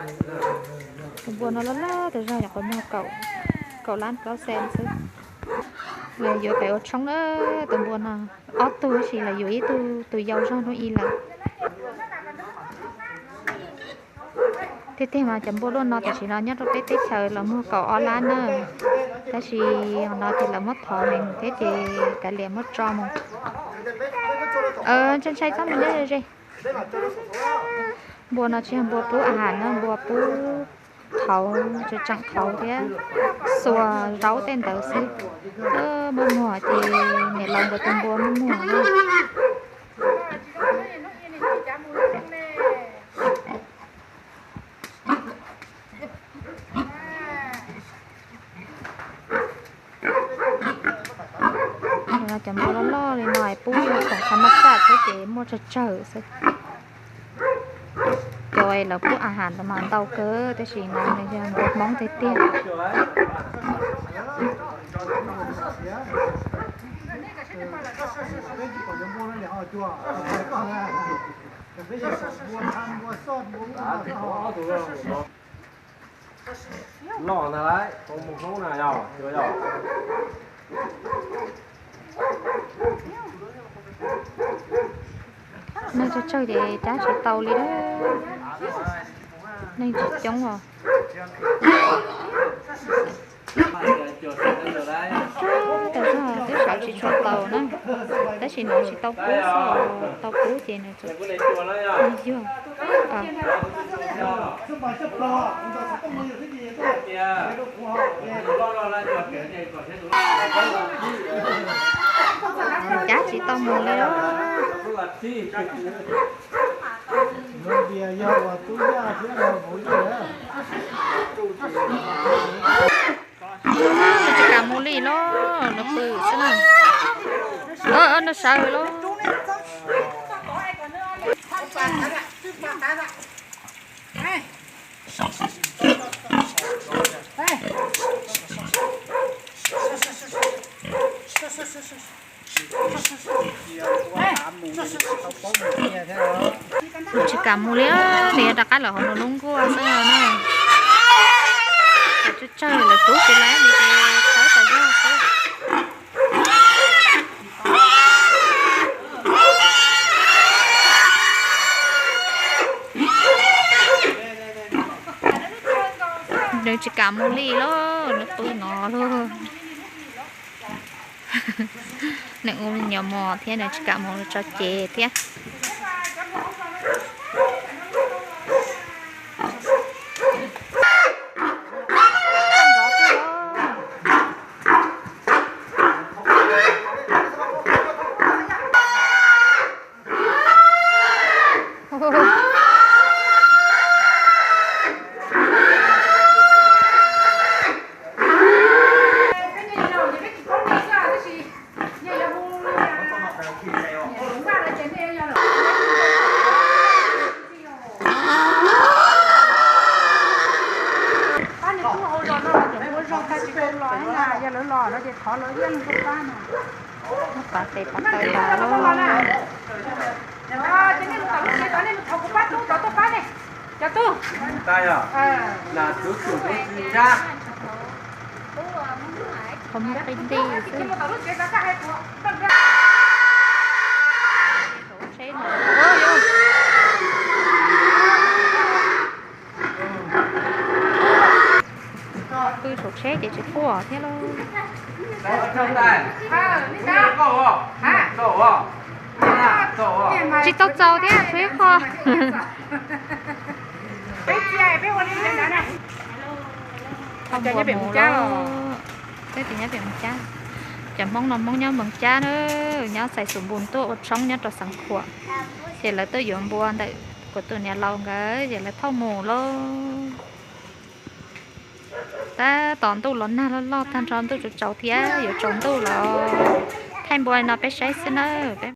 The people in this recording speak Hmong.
Tus npua no loj loj tas zog, nyuam qhuav muag kaum lab plaub xees xwb. Lawv yuav pem ua tshoob na, tus npua no ob tug tab sis lawv yuav ib tug tus yau zog hnub ib lawm. Tiag tiag mas cov npua luaj no tam sim no nyob rau peb teb chaws los muag kaum ob lab na, tab sis hov no ces lawv muab thov mus thiab ces kav liam muab tso mus. Ntshai ntshai txhob mus nyob ze ze. Npua no tsis yog npua pub a has na, npua pub qhauv, tseem qhauv thiab xuas zaub tej ntawd xwb. Muaj muag ces niam laus nkawd tus npua muaj muag na. Cov npua loj loj li no pub khoom thab mab xaj thiab ces muaj tsawg tsawg xwb. Cov lawv pub a has ntawd mas ntau kawg tab sis no nws yog npua Hmoob tiag tiag. Loj ntag lauj, tus mus Hmoob na yog, yog. Neeg tsawg tsawg ces cab tsis tau li na. Neeg tsis coob os. Tsawg tas zog twb sawv tsis tshua taus na. Tab sis no tsis tau pub xwb, tau pub ces nws txawm yog. Cab tsis tau mus li os. Nws tsis kam mus li los, nws pw xwb na. Nws sawv los. Nws tsis kam mus li, nws yuav rov qab lawm hauv nws lub nkuaj xwb na. Tsawg tsawg lawv rub tsis lawv li ces thawb tas zog xwb. Nws tsis kam mus li lauj, nws pw no lauj. Nws ua me nyuam mos thiab nws tsis kam mus tso cev thiab. Pab nws tub hauv zos no los tseem ua zog tag tsis tau los na, yog lawv los no ces thov lawv yeej tuaj pab no. Muab pab tes pab taw tas lauj. Ces nej mus tom lub tsev tod nej mus thov kuv pab tub tod tuaj pab nej. Cov tub. Qhov muag qi nti xwb. Pw saum tsheb ces tsis quaj thiab lauj. Tsis tau txaus thiab, tshuav ib qho. Peb tias nyob pem Moos Cab. Cov Hmoob no Hmoob nyob Moos Cab na, nyob Xais Xus Npus tuaj ua tshoob nyob rau Xeev Khuam. Ces lawv tuaj yuav npua ntawm kuv tus niam laus nkawd ces lawv thauj mus lauj. Tab tom ntuj los nag loj loj tag nrho, ntuj tsaus tsaus thiab yuav tsaus ntuj los. Thaij npua no peb saib xwb na, peb